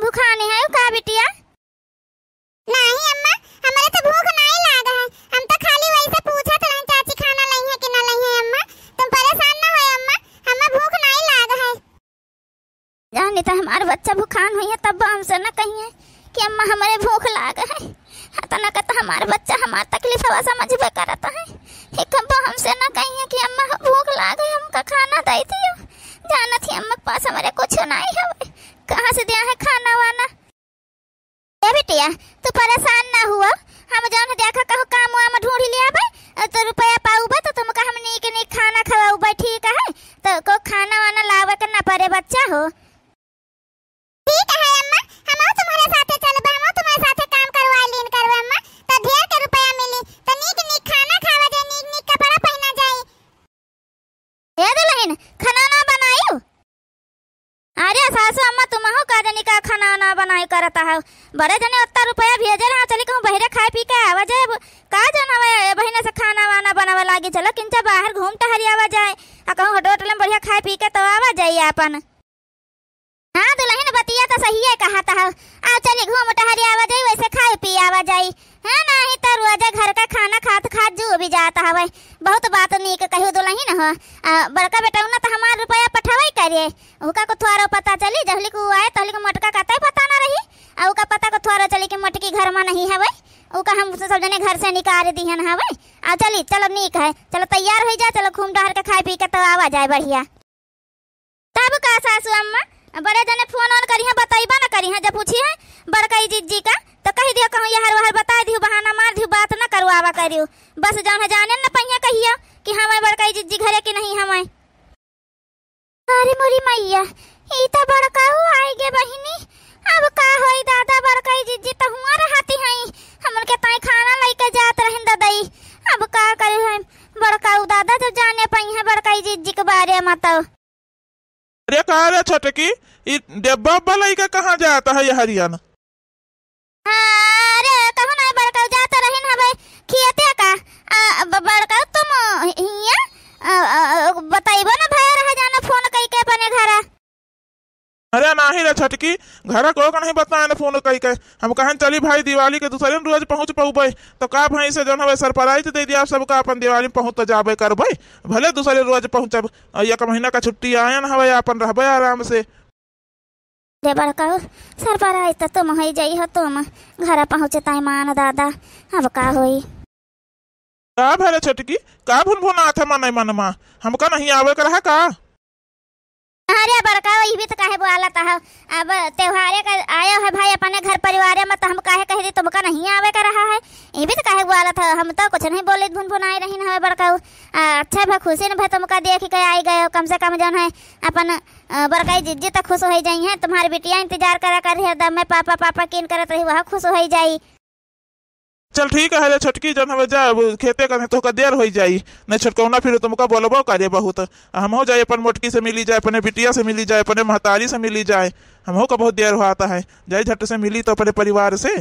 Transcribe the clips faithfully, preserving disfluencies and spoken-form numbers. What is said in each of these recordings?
भुखानी है का बिटिया? नाहीं अम्मा, हमरे तो भूख नाहीं लाग है। हम तो खाली वैसे पूछत रहे चाची खाना लइहैं कि ना लइहैं अम्मा। तुम परेशान ना होए अम्मा, हमें भूख नाहीं लाग है। जानी तो हमार बच्चा भुखान होइहैं तब हमसे न कहिहैं कि अम्मा हमरे भूख लाग है। हाँ, तो न कहता हमार बच्चा हमार तकलीफवा समझबे करत है। ये कब्बो हमसे न कहिहैं कि अम्मा भूख लाग है, हमका खाना दे दियो। जानत ही अम्मा के पास हमरे कुछ नाहीं हवे, कहाँ से दिया है खाना वाना। ए बिटिया, तू परेशान ना हुआ, हम जौन देखा कहूँ काम वाम ढूंढ लियाबे, तो रुपया पाउबे तो तुमका हम नीक नीक खाना खवाउबे, ठीक है? तो को खाना वाना लावे के ना पड़े बच्चा हो। ठीक है अम्मा, हमहू तुम्हरे साथे चलबे, हमहू तुम्हरे साथे काम करवाए लीन करबे अम्मा, तो ढेर के रुपया मिली, तो नीक नीक खाना खावा जाए, नीक नीक कपड़ा पहिना जाए। ए दुलहिन, खाना ना बनायू? अरे सासू अम्मा, तुमहू का जनी का खाना ना बनाई करत हौ? बड़े जने ओत्ता रुपया भेजे रहा, चली कहूँ बहिरे खाए पी के आवा जाए। का जन हवे ए बहिने से खाना वाना बनावे लागी, चलो किंचा बाहर घूम टहरी आवा जाए, आ कहूँ होटल होटल में बढ़िया खाए पी के तो आवा जाए आपन। हाँ दुलहिन, बतिया तो सहिए कहत हौ। आओ चली घूम टहरी आवा जाई, वैसे खाई पी आवा जाई। हाँ, नाहीं तो रोजे घर का खाना खात खात जू भी जात हवे। बहुत बात नीक कहू दुलहिन हो। आ, बड़का बेटौना तो हमार रुपया पठवई करे। ओका को थोड़ो पता चली, जहली को आए तहली को मोटका कतई पता ना रही। आ ओका पता को थोड़ो चली कि मोटकी घर में नहीं हवे। ओका हम सब जने घर से निकाल दिहन हवे। आ चली, चलो नीक है, चलो तैयार होई जा, चलो घूम टहर के खाए पी के तो आवा जाए बढ़िया। तब का सासू अम्मा, बड़े जने फोन ओन करिहैं, बतइबा न करिहैं, जब पूछिहैं बड़कई जिज्जी का, तो कहि दियो कहूँ यहर वहर बताइ दिहू, बहाना मार दिहू, बात न करवावा करियो। बस जौन है जाने न पइहैं कहियो कि हमें बड़कई जिज्जी घरे कि नहीं हमें। अरे मोरी मइया, ई तो बड़काऊ आइ गे बहिनी। अब का होई दादा, बड़कई जिज्जी तो हुआँ रहती हैं, हम उनके ताई खाना लइके जात रहिन ददई। अब का करी है बड़काऊ दादा, जब जाने पइहैं बड़कई जिज्जी के बारे में तो। अरे का रे छोटकी, ई डेब्बा उब्बा लइके कहाँ जात है यहरियन? अरे कहूँ नाहीं बड़काऊ, जात रहिन हवे खियते का। आ, ब-, बड़काऊ तुम हियाँ, आ, आ, आ, बतइबो न भया रहा जाना फोन कइके अपने घरा। अरे नाहीं रे छोटकी, घरा को का नहीं बताएन फोन कइके। हम कहन चली भाई दिवाली के दूसरे रोज पहुँच पउबे, तो का भाई से जौन हवे सरप्राइज दे दिया सबका, अपन दिवाली में पहुँच तो जाबे करबे, भले दूसरे रोज पहुँचब। और एक महीना का छुट्टी आयन हवे, अपन रहबे आराम से। रे बड़काऊ, सरप्राइज तो तुम होई जाई हो, तुम घरा पहुँचता मान दादा, अब का होई? का भले छोटकी, का भुनभुनात है मनई मन मा? हमका नहीं आवे के रहा का? अरे बड़काऊ, ई भी तो काहे बोलत हो? अब त्योहारे का आयो है भाई अपने घर परिवारे में, तो हम काहे कह दी तुमका नहीं आवे के रहा है? ई भी तो काहे बोलत हो? हम तो कुछ नहीं बोले, भुनभुनाई रहिन हवे बड़काऊ। आ, अच्छा भा खुशी न भा तुमका देख के आई गए हो, कम से कम जौन है अपन अ, बड़काई जिज्जी त खुश होइ जइहैं, तुम्हार बिटिया इंतजार करा कर रही हरदम में, पापा, पापा कीन करत रही, वह खुश होइ जाई। चल ठीक है रे छोटकी, जौन हवे जा, अब खेते का नहीं तो का देर होइ जाई, नहीं छोटकौना फिर तुमका बोलबो करे बहुत। हमहू जाई अपन मोटकी से मिली जाए, अपने बिटिया से मिली जाए, अपने महतारी से मिली जाए, हमहू का बहुत देर होत है, जाई झट से मिली तो अपने परिवार से।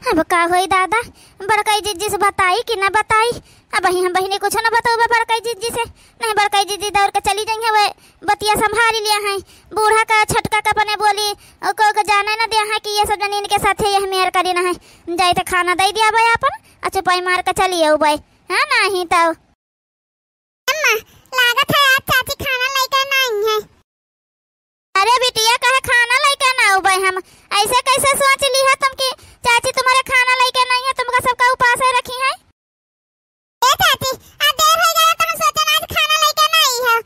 अब का होई दादा, बड़कई जिज्जी से बताई कि न बताई? अबहीं हम बहिनी कुछ न बतउबे बड़कई जिज्जी से, नहीं बड़कई जिज्जी दौड़ के चली जइहैं, वे बतिया संभारी लिया है। बूढ़ा का छोटका का अपने बोली, ओको के जाने न दिया है कि ये सब जनीन के साथे यह मेर करी न है। जाई त खाना दई दिया बे आपन, आ चुपाई मार के चली अउबे। हाँ, नाहीं तउ। अम्मा, लागत है आज चाची खाना लइके नाहीं है। अरे बिटिया, काहे खाना लइके ना अउबे हम? ऐसे कैसे सोच ली है तुम कि चाची तुम्हारे खाना लइके नाहीं है, तुमका सबका उपासे रखी है? ए चाची, आज देर होइ गया तो हम सोचन आज खाना लइके नाहीं है।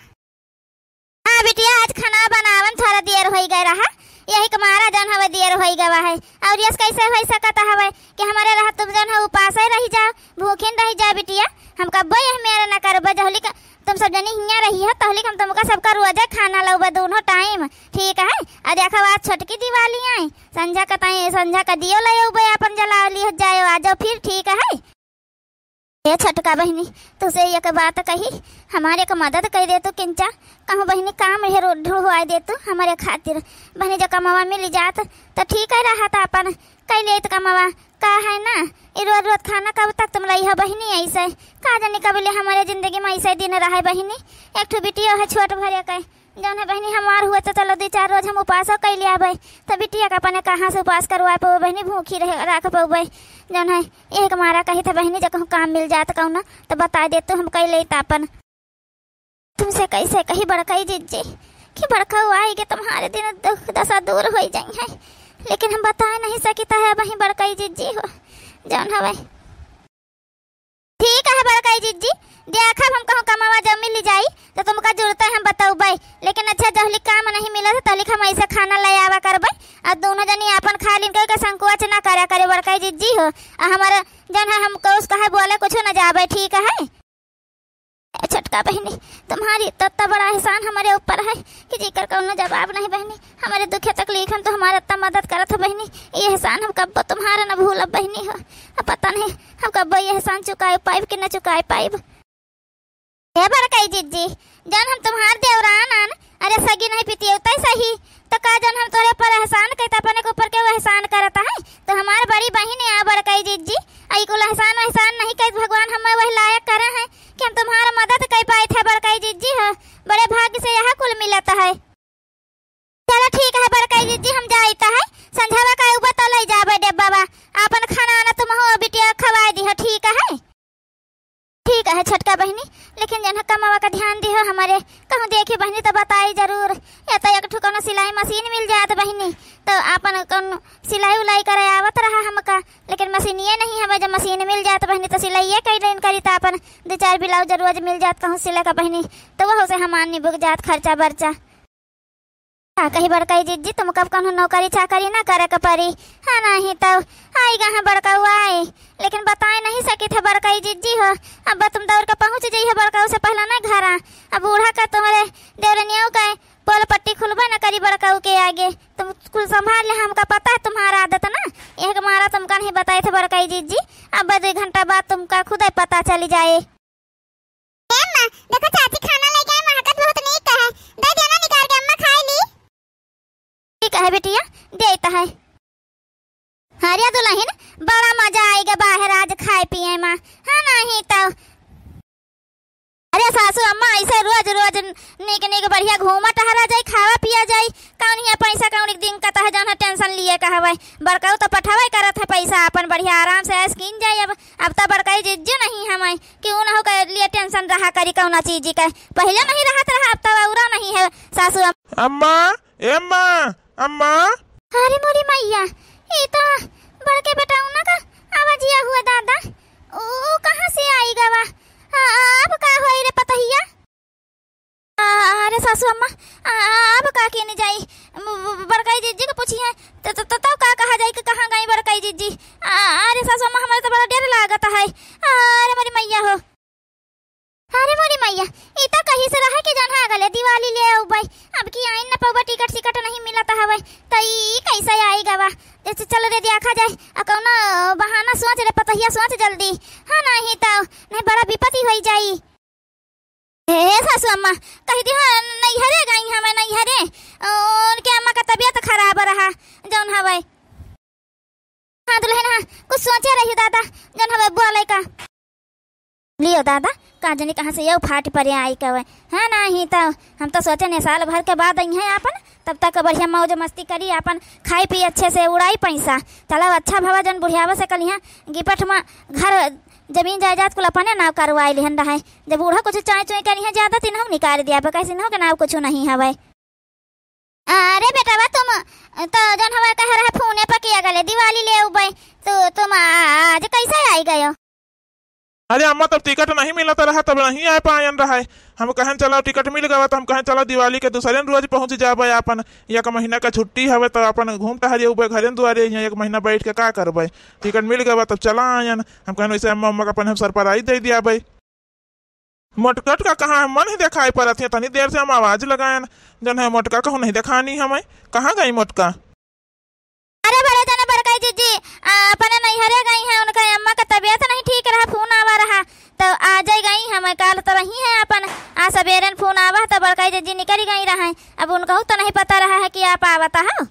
हाँ बिटिया, आज खाना बनावन थोड़ा देर होइ गए रहा, यही के मारा जौन हवे देर होइ गवा है। और यस कैसे होइ सकत हवे कि हमरे रहा तुम जौन है उपासे रहि जाओ, भूखिन रहि जाओ बिटिया। हम कब्बो यह मेर न करबे, जहली का तुम सब जनी हियाँ रही हो, तहली हम तुमका सबका रोजे खाना लउबे दोनों टाइम, ठीक है? आ देखो आज छोटकी दिवाली आई, संझा का ताई, संझा का दियो ले अउबे, अपन जला लिह जाए, आ जाओ फिर, ठीक है? ए छोटका बहिनी, तुसे एक बात कही, हमारे एक मदद कइ दे तू किंचा, कहूँ बहिनी काम ढेर ढुढ़वाए दे तू हमारे खातिर। बहिनी जो कमावा मिल जात तो ठीक है रहत, अपन कइ लेत कमावा। का है ना, ई रोज रोज खाना कब तक तुम लइहो बहिनी ऐसे? का जानी कब ले हमारे जिंदगी में ऐसे दिन रहे बहिनी। एक ठो बिटियो है छोट भरे के, जौन है बहिनी, हमार हुए तो चलो दुइ चार रोज हम उपासो कइ लियाबै, त बिटिया का अपने कहाँ से उपास करवाए पउबै बहिनी, भूखी रहे, राख पउबै। जौन है, एक मारा कही था बहिनी, जब कहूँ काम मिल जात कहूँ ना, त बताइ देतू, हम कइ लेइत आपन। तुमसे कैसे कही बड़कई जिज्जी कि बड़कऊ आइगे तुम्हारे दिन दुख दशा दूर होइ जाई है, लेकिन हम बताइ नहीं सकित है अबहीं बड़कई जिज्जी हो, जौन हवै। ठीक है बड़कई जिज्जी, देखब हम कहूँ कमावा जब मिल जाई तो तुमका जुड़ते हम बतउबै, लेकिन अच्छा जहली काम नहीं मिलत है तहलिक हम ऐसे खाना ले आवा करबै, अउर दुनो जनी आपन खा लिन कहि के संकोच ना करा करे बड़कई जिज्जी हो, अउर हमार जौन है हमको उसका है बोले कुछ ना जाबै, ठीक है। ए छोटका बहिनी, तुम्हारी तो इतना बड़ा एहसान हमरे ऊपर है कि जेकर कौनो जवाब नहीं बहिनी। हमरे दुखे तकलीफ में तो हमार इतना मदद करत हो बहिनी, ये एहसान हम कब्बो तुम्हारा न भूलब बहिनी हो। अब पता नहीं हम कब्बो ये एहसान चुकाए पाइब कि न चुकाए पाइब। हे बड़कई जिज्जी, जौन हम तुम्हार देवरान आन, अरे सगी नहीं पितियौतै सही, तो का जौन हम तोरे पर एहसान कहित अपने के ऊपर के वो एहसान करत है? तो हमार बड़ी बहिन है बड़कई जिज्जी, आ ई कुल एहसान वहसान नहीं कहित भगवान हमें वही लायक करे हैं कि हम तुम्हार मदद कइ पाइत है बड़कई जिज्जी हो। बड़े भाग्य से यह कुल मिलत है। चलो ठीक है बड़कई जिज्जी, हम जाइत है, संझावा का उबा तो लइ जाबै डेब्बावा, आपन खाना आना तुम हो बिटिया खवाए दिहो, ठीक है। ठीक है छोटका बहिनी, लेकिन जौन है कमावा का ध्यान दिहो हमरे, कहूँ देखी बहिनी तो बताई जरूर। या तो एक ठो कौनो सिलाई मशीन मिल जात बहिनी, तो आपन कौनो सिलाई उलाई करे आवत रहा हमका, लेकिन मशीनिये नहीं हवे, जब मशीन मिल जात बहिनी तो सिलाइये कइ लेन करी, तो आपन दुइ चार ब्लाउज रोज मिल जात कहूँ सिले का बहिनी, तो वहू से हमार निबुक जात खर्चा बर्चा। का कही बड़कई जिज्जी, तुमका अब कौनो नौकरी चाकरी ना करे के परी, हाँ नहीं तो आइगा है बड़कऊ आए, लेकिन बताए नहीं सकित है बड़कई जिज्जी हो। अब तुम दौड़ के पहुँच जइहो बड़कऊ से पहला ना घरा। अब बूढ़ा का तुम्हरे देवरनियौ का पोल पट्टी खुलबे न करी बड़कऊ के आगे। तुम कुल संभाल ले, हमका पता है तुम्हार आदत ना, एक मारा तुमका नहीं बताइत है बड़कई जिज्जी। अब दुइ घंटा बाद तुमका खुदै पता चलि जाए। ए अम्मा, देखो चाची खाना लइके आए, महकत बहुत नीक है। दे दिया ना निकाल के, अम्मा खाइ ली। ठीक है बिटिया, देइत है। अरे दुलहिन, बड़ा मजा आइगा बाहर आज खाए पिए मा, हाँ नहीं तो। अरे सासू अम्मा, ऐसे रोज रोज नीक नीक बढ़िया घूमा टहरा जाई, खावा पिया जाई, कौन हियाँ पैसा कौन एक दिन का तह जौन है टेंशन लिए कहबै। बड़कऊ तो पठवै करत है पैसा, आपन बढ़िया आराम से ऐश कीन जाई। अब अब तो बड़कई जिज्जी नहीं हमै कि उनहु के लिए टेंशन रहा करी कौना चीज के। पहिले नहीं रहत रहा, अब तो औरा नहीं है सासू अम- अम्मा, ए अम्मा, अम्मा। अरे मोरी मैया, ई तो बड़के बेटउना का आवाजिया हुआ दादा। ओ कहाँ से आइ गवा? आ, अब का होई रे पतहिया? आ, अरे सासू अम्मा, आ, अब का केने जाई? ब-, ब-, बड़काई जिज्जी के पूछी है, त, त, त, तब का कहा जाई कि कहाँ गई बड़काई जिज्जी? आ, अरे सासू अम्मा, हमारे तो बड़ा डर लागत है। आ, अरे मोरी मैया हो। अरे मोरी मैया, ई तो कही से रहा कि जौन है अगले दिवाली ले अउबै। अब की आइन न पउबै, टिकट सिकट नहीं मिलत हवै। त ई कैसे आइ गवा? जैसे चल रे देखा जाए, आ कौनो बहाना सोच रे पतहिया, सोच जल्दी। हाँ, नहीं तो, नहीं बड़ा विपत्ति होई जाई। हे सासू अम्मा, कहि दिहो नैहरे गई हमै, नैहरे। उनके अम्मा का तबियत खराब रहा, जौन हवै। हाँ दुलहिन, हाँ, कुछ सोचे रही दादा, जौन हवै बोलै का। लियो दादा, का जनी कहाँ से यौ फाट परे आइ गवै। हाँ, नहीं तो हम तो सोचे ने साल भर के बाद अइहैं आपन, तब तक बढ़िया मौज मस्ती करी, आपन खाई पी अच्छे से उड़ाई पैसा। चलो अच्छा भवा जौन बुढ़ियावा से कलिहाँ गिपट मा घर जमीन जायदाद कुल अपने नाव करवाइ लिहन रहै। जब बूढ़ा कुछ चाय चुई करिहैं ज्यादा, तिनहु निकाल दिया, पर कैसे इनहु के नाव कुछ नहीं हवै। अरे बेटवा, तुम तो जौन हवै कह रहे फोने पर कि अगले दिवाली ले अउबै, तो तुम आज कैसे आइ गयो? अरे अम्मा, तब टिकट नहीं मिलत रहा, तब नहीं आइ पायन रहै। हम कहन चलो टिकट मिल गवा, तो हम कहन चलो दिवाली के दूसरे रोज पहुँच जाबै आपन। एक महीना का छुट्टी हवै, तो आपन घूम टहर अउबै घरे दुआरे, हियाँ एक महीना बैठ के का करबै? टिकट मिल गवा, तब चला आयन। हम कहन वैसे अम्मा, अम्मा का अपन हम सरप्राइज दे दियाबै। मोटका का कहाँ है? मन ही देखाई पड़त है। तनी देर से हम आवाज लगायन, जौन है मोटका कहूँ नहीं देखानी हमै। कहाँ गई मोटका? अरे बड़े जने बड़काई जिज्जी, आ, अपने नैहरे गई हैं, उनका अम्मा का तबियत नहीं ठीक रहा, फोन आवा रहा, तो आ जाई गई हमै। काल तो रही हैं अपन, आ सबेरन फोन आवा तो बड़काई जिज्जी निकल गई रहा है। अब उनका तो नहीं पता रहा है कि आप आवत हो।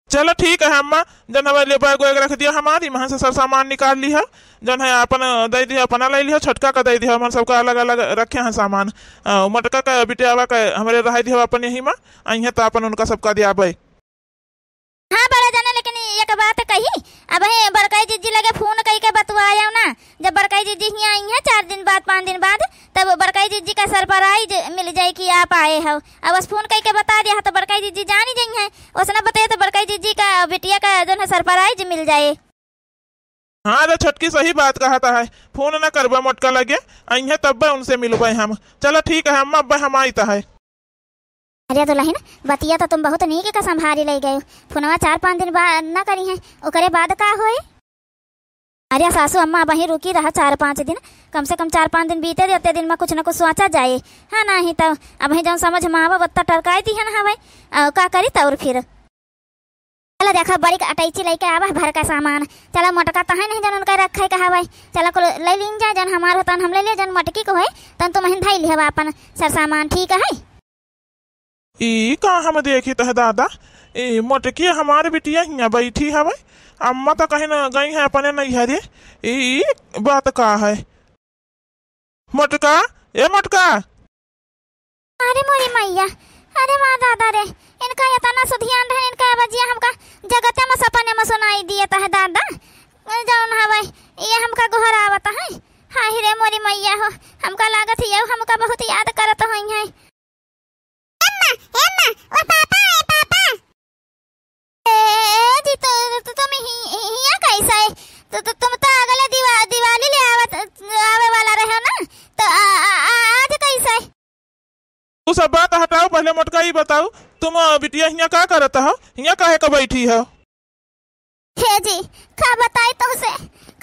चलो ठीक है अम्मा, जौन हवे ले बैग वैग रख दिया हमारी, वहाँ से सब सामान निकाल लिहा, जौन है अपन दे दिया, अपना ले लिहा, छोटका का दे दिया, हमन सबका अलग अलग रखे हैं सामान। अ, मोटका का बिटियावा का हमरे रह दिया अपन यही मा, अइहे तो अपन उनका सबका दियाबे। हाँ बड़ा जाने, लेकिन एक बात कही, अब हे बड़काई जिज्जी लगे फोन कई के बतुआयो ना, जब बड़काई जिज्जी हियाँ अइहे चार दिन बाद, पाँच दिन बाद, तब बड़काई जिज्जी का सरप्राइज मिल जाई कि आप आए हो। अब बस फोन कई के बता दिया तो बड़काई जिज्जी जानी जइहे। ओसना बताइए तो बड़काई जिज्जी का बिटिया का जौन है सरप्राइज मिल जाए। हाँ रे छोटकी, सही बात कहत है, फोन न करबा मोटका लगे, अइहे तब्बे उनसे मिलबे हम। चलो ठीक है अम्मा, अब्बे हम आइत है। अरे दुलहिन, बतिया तो तुम बहुत नीक का संभारी लइ गयो। फोनवा चार पाँच दिन बाद न करिहे, ओकरे बाद का होए? अरे सासू अम्मा, अबहीं रुकी रहा चार पाँच दिन, कम से कम चार पाँच दिन बीते दे, ओत्ते दिन मा कुछ न कुछ सोचा जाए। हाँ, नाहीं तो अबहीं जौन समझ मा आवा, ओत्ता टरकाई दिहन हवे। अ, का करी तौर फिर? चला देखा, बड़ी का अटैची लइके आवा भर का सामान। चला मोटका तो है नहीं जौन उनका रखे का हवे, चला कुल लइ लीन जाए, जौन हमार होतन हम लइ ले, जौन मोटकी को होए तौन तुमहिन धइ लिहवा अपन सर सामान, ठीक है? ई का हम देखित है दादा, ई मोटकी हमार बिटिया हियाँ बैठी हवे, अम्मा तो कहीं न गई है अपने नैहरे। ई बात का है? मोटका, ए मोटका। अरे मोरी मैया, अरे वाह दादा रे, इनका एतना सुधियान रहे, इनका आवाजिया हमका जगते मा सपने मा सुनाई दियत है दादा, जौन हवे, ये हमका गोहरावत है। हाय रे मोरी मैया हो, हमका लागत है, ये हमका बहुत याद करत होइहैं। अम्मा, ए अम्मा, ओ पापा, ए पापा। ए, ए जी, तु, तु, तुम हि-, हि-, हियाँ कैसे? तु, तु, तुम तो अगले दिवा-, दिवाली ले आवत, आवे वाला रहे हो ना, तो आ, आ, आ, आज कैसे? उ सब बात हटाओ, पहले मोटका ई बताओ, तुम, अ, बिटिया हियाँ का करत हो? हियाँ काहे का बैठी हो? हे जी, का बताई तुमसे,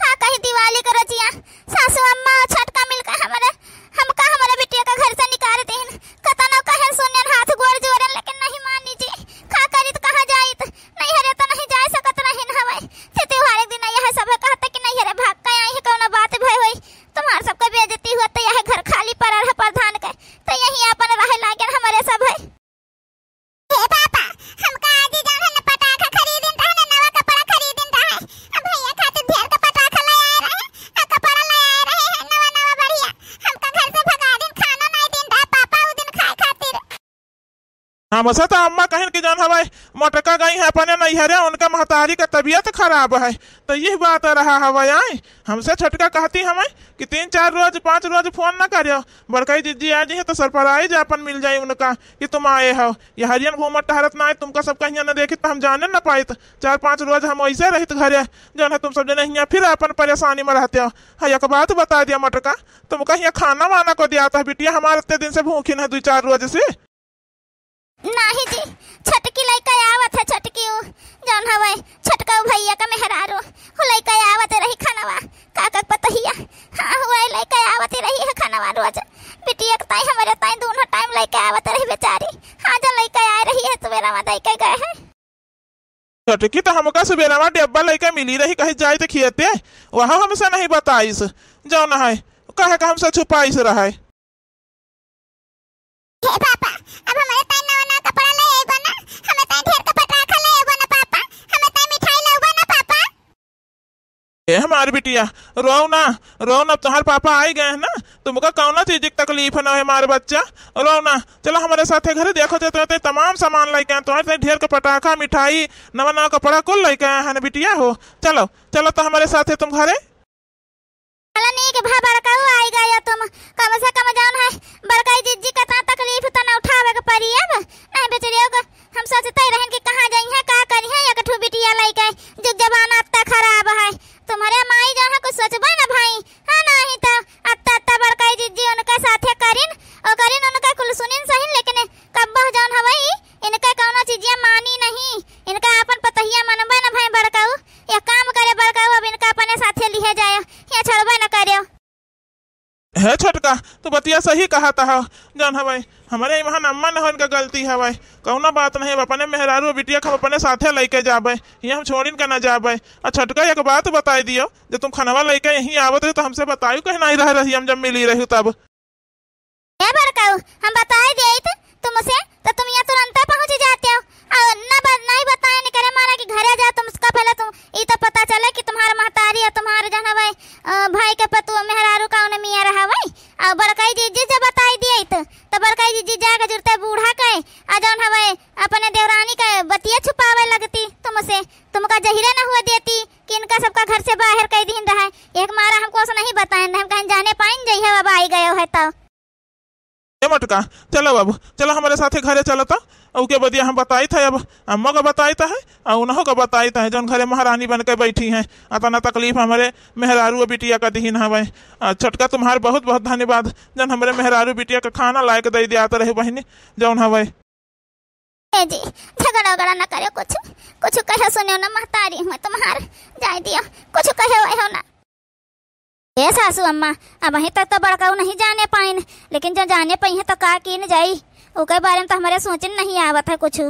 का कही दिवाली के रजिया, सासू अम्मा और छोटका मिलके हमरे, हमका हमरे बिटिया के घर से निकाल दीन। कतनो कहन सुनेन, हाथ गोड़ जोड़न, लेकिन नहीं मानी जी। का करीत, कहाँ जाइत? नैहरे तो नहीं जाए सकत रहिन हवे। ते त्योहार के दिन यह सब कहते कि नैहरे भाग के आई है, कौनो बात भय होई, तुम्हार सबके बेइज्जती हुआ तो यह घर खाली पड़ा रहे प्रधान के, तो यहीं अपन रहे लागेन हमरे सब है। हे पापा, हमका आज ही जौन है न पटाखा खरीदिन रहे, न नवा कपड़ा खरीदिन रहे। अब भैया खातिर ढेर का पटाखा ले आए रहे, आ कपड़ा ले आए रहे हैं नवा नवा बढ़िया। हमका घर से भगा दिन, खाना नहीं दिन रहा पापा उ दिन खाए खातिर। हमसे तो अम्मा कहिन कि जौन हवे मोटका गई है अपने नैहरे, उनका महतारी का तबीयत खराब है, तो यह बात रहा हवे आए। हमसे छोटका कहती हमें कि तीन चार रोज, पाँच रोज फोन न करियो, बड़काई जिज्जी आ जी तो सरप्राइज अपन मिल जाई उनका कि तुम आए हो। ये हरियन घूमत टहरत ना आए, तुमका सबका हियाँ न देखी तो हम जाने न पाइत। चार पाँच रोज हम वैसे रहित घरे, जौन है तुम सब जने हियाँ फिर अपन परेशानी में रहते हो। हाँ, एक बात बता दिया मोटका, तुमका हियाँ खाना वाना को दिया था बिटिया, हमारे इतने दिन से भूखिन है दुइ चार रोज से। नाही जी, छोटकी लइका आवत है, छोटकी उ जौन हवे, छोटका उ भैया का मेहरारू, उ लइका आवत रही खानवा, काका के पतोहिया। हाँ, उ लइका आवत रही है खानवा रोज। बिटिया के ताई, हमरे ताई दोनों टाइम लइका आवत रही बेचारी। हाँ, जो लइका आए रही है, सुबेरा में दइके गए हैं। छोटकी तो हमका सुबेरा में डब्बा लइके मिली रही, कहीं जाए तो खियते, वहाँ हमसे नहीं बताइस, जौन है, कहे का हमसे छुपाइस रहे। हे पापा, अब हमरे ताई नवा नवा कपड़ा ले अइबा ना, हमें ताई ढेर का पटाखा ले अइबा ना पापा, हमें ताई मिठाई ले अइबा ना पापा। ए हमार बिटिया, रो ना, रो ना, अब तुम्हार पापा आई गए हैं ना, तुमका कौनो चीज की तकलीफ ना है हमार बच्चा, रो ना। चलो हमरे साथे घरे, देखो तो तुम्हें तमाम सामान लेके आए, तुम्हारे ताई ढेर का पटाखा, मिठाई, नवा नवा कपड़ा कुल लेके आए हैं ना बिटिया हो। चलो, चलो तो हमरे साथे तुम घरे। चला नीक भा बड़काऊ आई गयो तुम, कम से कम जौन है बड़काई जिज्जी कतना तकलीफ तो न उठावे के पड़ी अब। नहीं बेचारियों को हम सोचते ही रहन कि कहाँ जाई है, का करी है, एक ठो बिटिया लइके, जुग जमाना अत्ता खराब है। तुम्हरे माई जौन है कुछ सोचबे न भाई, हाँ नहीं तो अत्ता अत्ता बड़काई जिज्जी उनका साथे करिन, ओ करिन उनका कुल सुनिन सहिन, लेकिन कब्बह जौन हवई, इनका कौनो चीजिया मानी नहीं, इनका आपन पतोहिया मनबे न भई बड़काऊ। एक काम करे बड़काऊ, अब इनका अपने साथे लिहे जाए, यहाँ छोड़बे न करे। हे छोटका, तू बतिया सही कहत हो, जौन हवई, हमरे इमहन अम्मा न हो, इनका गलती हवई, कौनो बात नहीं, अब अपने मेहरारू बिटिया के हम अपने साथे लइके जाबे, यहाँ हम छोड़िन के न जाबे। आ छोटका, एक बात बताई दियो, जब तुम खनवा लइके यहीं आवत रही तो हमसे बतायू कहीं नहीं रह रही, हम जब मिली रही तब। ए बड़काऊ, हम बताई देइत तुमसे, तो तुम यहाँ तुरंते पहुँच जाते हो। और न ब-, नहीं बताए, निकरे मारा घरे जा, तुमका पहले तुम ई तो पता चले कि तुम्हार महतारी और तुम्हार जौन हवै, अ, भाई के पतु मेहरारू कौन मियाँ रहवै। और बड़कई जिज्जी से बताई दिए तो, तो बड़कई जिज्जी जाके जुरते बूढ़ा के, आ जौन हवै अपने देवरानी के बतिया छुपावे लगती तुमसे। तुमका जहिरे न हुए देती कि इनका सबका घर से बाहर कई दिन रहा। एक मारा हमको से नहीं बताएन, हम कहेन जाने पाइन जइहे अब आई गयो है तो। ए मोटका, चलो अब, चलो हमरे साथे घरे चलो तो। उके बदिया हम बताइत है, अब अम्मा का बताइत है, और उन्हों का बताइत है, जौन घरे महारानी बन के बैठी हैं। अतना तकलीफ हमरे मेहरारू बिटिया का दिहिन हवै। आ, छोटका, तुम्हार बहुत बहुत धन्यवाद, जौन हमरे मेहरारू बिटिया का खाना लायक दे दियात रहे बहिनी, जौन हवै। ए जी, झगड़ा उगड़ा न करे, कुछ, कुछ कहे सुने न, महतारी हुए तुम्हार, जाए दियो, कुछ कहे वहे हो ना। ए सासू अम्मा, अबहीं तक तो बड़काऊ नहीं जाने पाइन, लेकिन जो जाने पइहें तो का कीन जाई, ओके बारे में तो हमरे सोचिन नहीं आवत है कुछ।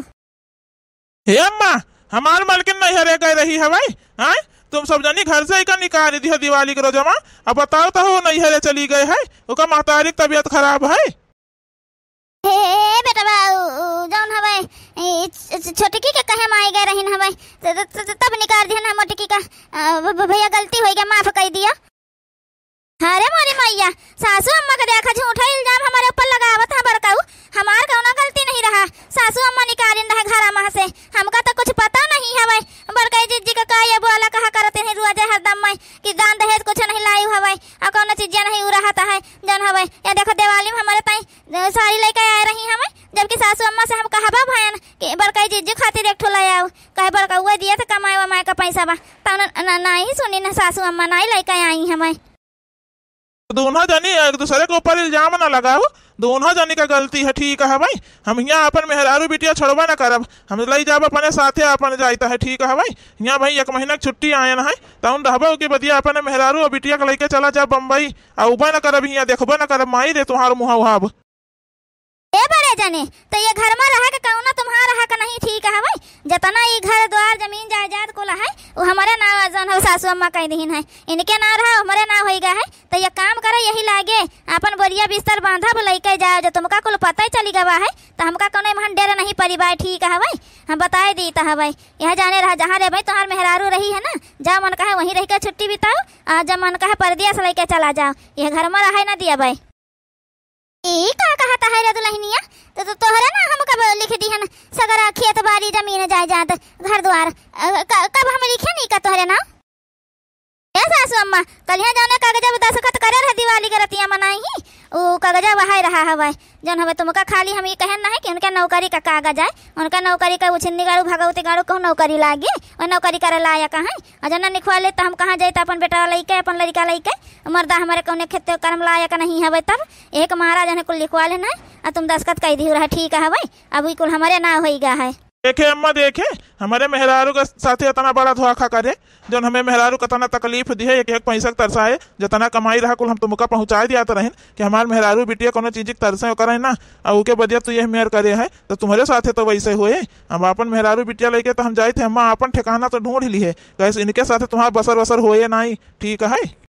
हे अम्मा, हमार मलकिन नैहरे गए रही हवै, आय? तुम सब जनी घर से इका निकाल दिया दिवाली के रोजवा। अब बताओ तो, हो नैहरे चली गए है, ओका महतारी की तबीयत खराब है। हे, हे, हे, बेटवा, उ, उ, जौन हवै, ए, छ-, छ-, छोटकी के कहे माई गए रहिन हवै, त-, त-, त-, तब निकाल दिहन हम मोटकी का, अ, भ-, भ-, भैया गलती होइ गया, माफ कइ दिया। अरे मोरी मैया, सासू अम्मा के देखा झूठा इल्जाम हमरे ऊपर लगावत है बड़काऊ, हमार कौनो गलती नहीं रहा, सासू अम्मा निकालिन रहे घरा मह से, हमका तो कुछ पता नहीं हवै। बड़कई जिज्जी का का ये बोला कहा करत है रुआ जे हरदम मैं कि दान दहेज कुछ नहीं लाई हवै, और कौनो चीजिया नहीं उ रहत है, जौन हवै, या देखो दिवाली में हमरे ताई साड़ी लइके आए रही हमै, जबकि सासू अम्मा से हम कहबा भयन कि बड़कई जिज्जी खातिर एक ठो ले आओ, कहे बड़कउए दिए थे कमाए वमाए का पैसा बा, तब न, न, नाहीं सुनी न सासू अम्मा, नाहीं लइके आई हमै। दोनों जनी एक दूसरे के ऊपर इल्जाम न लगाओ, दोनों जनी का गलती है, ठीक है भाई। हम हियाँ अपन मेहरारू बिटिया छोड़बा न करब, हम लई जाब अपने साथे अपन जाइत है, ठीक है भाई। हियाँ भाई एक महीना की छुट्टी आयन है, तउन रहबा ओके बदिया अपन मेहरारू और बिटिया के लइके चला जा बम्बई, अउबा न करब हियाँ, देखबा न करब माई रे तुम्हार मुँह उहाब। ए बड़े जने, तो ये घर में रहे के कौनो तुम्हार हक नहीं, ठीक है भाई। जतना ई घर द्वार जमीन जायदाद कुल है, वो हमरे नाव जौन है सासू अम्मा कह दिहिन है, इनके नाव रहा, हमरे नाव होई गया है। तो ये काम करे यही लागे, अपन बोरिया बिस्तर बांधा, लइके जाओ, जो तुमका कुल पता ही चली गवा है, तो हमका कौनो एमहन डेर नहीं परी बाय, ठीक है भाई। हम बताए दी तो है भाई, यह जाने रहा जहाँ रे भाई तुम्हार मेहरारू रही है ना, जब मन कहे वहीं रह के छुट्टी बिताओ, और जब मन कहे परदेस लइके चला जाओ, यह घर में रहे ना दिया भाई। ई का कहत है रे दुल्हनिया? तो, तो तोहरे ना हम कब लिख दिहन सगरा खेत बाड़ी जमीन जायदाद घर द्वार, अ, क-, कब हम लिखे नहीं का तोहरे ना? ए सासू अम्मा, कलिया जौने कागजब दस्तखत करे रहे दिवाली के रतिया मनाई ही, उ कागजब वहाई रहा हवै, जौन हवै तुमका खाली हम ई कहन ना है कि उनके नौकरी का कागज आए, उनका नौकरी का उछिन्नी गाड़ू भगवती गाड़ू कहूँ नौकरी लागे, वो नौकरी करे लायक है। और जौन लिखवा ले तो हम कहाँ जाई तो अपन बेटा लइके, अपन लड़का लइके, मर्दा हमारे कौने खेत कर्म लायक नहीं हवै, तब एक महाराज ने कुल लिखवा लेना है, और तुम दस्तखत कह दी रहा, ठीक है भाई, अब ई कुल हमारे ना होई गा है। देखे अम्मा, देखे, हमारे मेहरारू के साथे इतना बड़ा धोखा करे, जौन हमें मेहरारू कतना तकलीफ दी है, एक एक पैसा के तरसाए, जितना कमाई रहा कुल हम तुमका पहुँचाए दिया तो रहन कि हमार मेहरारू बिटिया कोनो चीज के तरसे करे ना, और ओके बदिया तू यह मेहर करे है, तो तुम्हारे साथे तो वैसे होए। अब अपन मेहरारू बिटिया लेके तो हम जाए थे अम्मा, अपन ठिकाना तो ढूंढ ली है, कैसे इनके साथे तुम्हारा बसर वसर होए नहीं, ठीक है।